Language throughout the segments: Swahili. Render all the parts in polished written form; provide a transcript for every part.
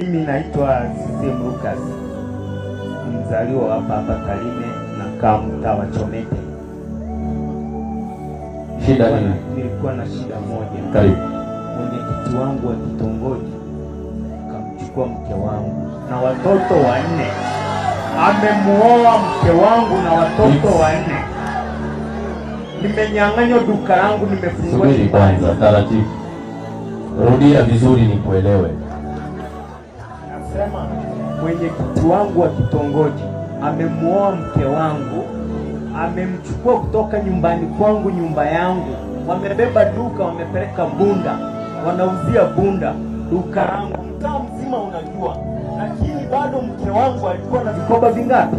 Mimi naitwa CCM Lucas, mzaliwa hapa hapa Tarime na kaa mtaa wa Chomete. Shida nini? Nilikuwa na shida moja. Karibu. Mwenyekiti wangu wa kitongoji kamchukua mke wangu na watoto wanne. Amemuoa mke wangu na watoto wanne. Nimenyang'anywa duka langu, nimefungua. Subiri kwanza, taratibu. Rudia vizuri nikuelewe. Nasema mwenyekiti wangu wa kitongoji amemuoa mke wangu, amemchukua kutoka nyumbani kwangu, nyumba yangu, wamebeba duka, wamepeleka Bunda, wanauzia Bunda duka langu, mtaa mzima unajua. Lakini bado mke wangu alikuwa na vikoba vingapi?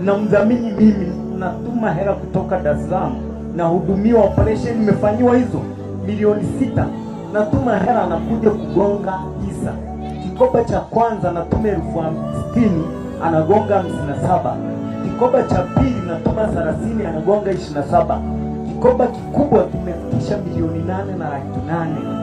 Namdhamini mimi, natuma hela kutoka Dar es Salaam, nahudumiwa operation, nimefanyiwa hizo 6 milioni, natuma hela, anakuja kugonga hisa. Kikoba cha kwanza natuma 60,000, anagonga 57. Kikoba cha pili natuma 30, anagonga 27. Kikoba kikubwa kimefikisha 8,800,000.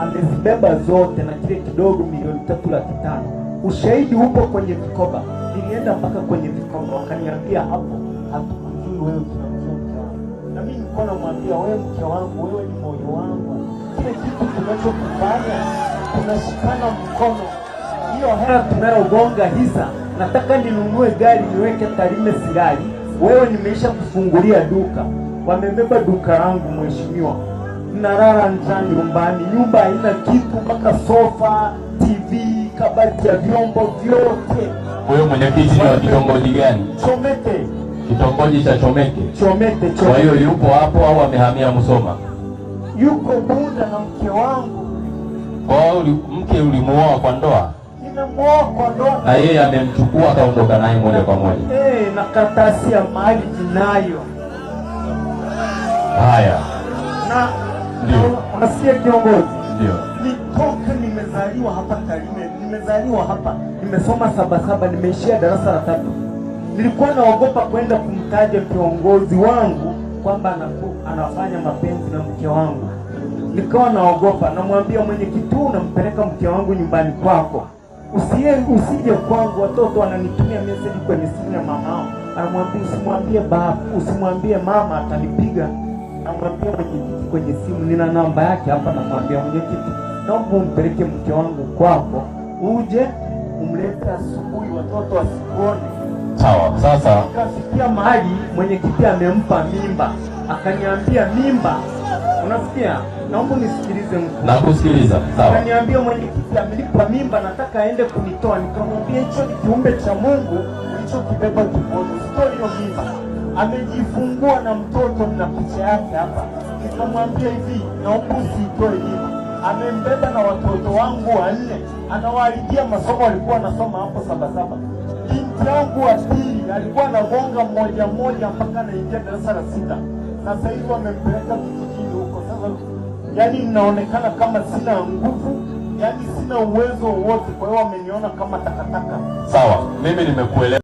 Amezibeba zote na kile kidogo 3,500,000. Ushahidi upo kwenye vikoba. Nilienda mpaka kwenye vikoba, wakaniambia hapo hatukujui wewe, tunamjua mke wangu. Na mimi nilikuwa namwambia wewe mke wangu, wewe ni moyo wangu. Kile kitu tunachokifanya tunashikana mkono. Hiyo hela tunayogonga hisa, nataka ninunue gari niweke Tarime Sirari. Wewe nimeisha kufungulia duka, wamebeba duka langu mheshimiwa. Nalala njaa nyumbani, nyumba haina kitu, mpaka sofa, TV, kabati ya vyombo vyote. Huyo mwenyekiti ni wa kitongoji gani? Chomete. Kitongoji cha Chomeke. Chomete, Kwa Chomete. hiyo yupo hapo au amehamia Musoma? Yuko Bunda na mke wangu. Kwa hiyo mke ulimuoa kwa ndoa? Nimemuoa kwa ndoa. Na yeye amemchukua akaondoka naye moja kwa moja. Na karatasi ya mali ninayo. Haya, Na Ndio. unasikia kiongozi? Ndio. Nitoka nimezaliwa hapa Tarime, nimezaliwa hapa, nimesoma Sabasaba, nimeishia darasa la 3. Nilikuwa naogopa kwenda kumtaja kiongozi wangu kwamba anafanya mapenzi na mke wangu. Nikawa naogopa, namwambia mwenyekiti, unampeleka mke wangu nyumbani kwako, usije kwangu. Watoto wananitumia message kwenye simu ya mamao, anamwambia usimwambie baba, usimwambie mama, atanipiga. Namwambia mwenyekiti kwenye simu, nina namba yake hapa, namwambia mwenyekiti, naomba umpeleke mke wangu kwako, uje umlete asubuhi, watoto wasikuone. Sawa. Sasa Kafikia mahali mwenyekiti amempa mimba, akaniambia mimba, unasikia? Naomba unisikilize mkuu. Nakusikiliza. Sawa. Akaniambia mwenyekiti amenipa mimba, nataka aende kunitoa. Nikamwambia hicho ni kiumbe cha Mungu ulichokibeba tumboni, usitoe hiyo mimba. Amejifungua na mtoto na picha yake hapa. Nikamwambia hivi, naomba usiitoe mimba. Amembeba na watoto wangu wanne, anawaharibia masomo, walikuwa wanasoma hapo Sabasaba. Binti yangu wa pili alikuwa anagonga mmoja mmoja mpaka anaingia darasa la 6. Sasa hivi wamempeleka vijijini huko. Sasa yani ninaonekana kama sina nguvu, yani sina uwezo wowote, kwa hiyo wameniona kama takataka. Sawa, mimi nimekuelewa.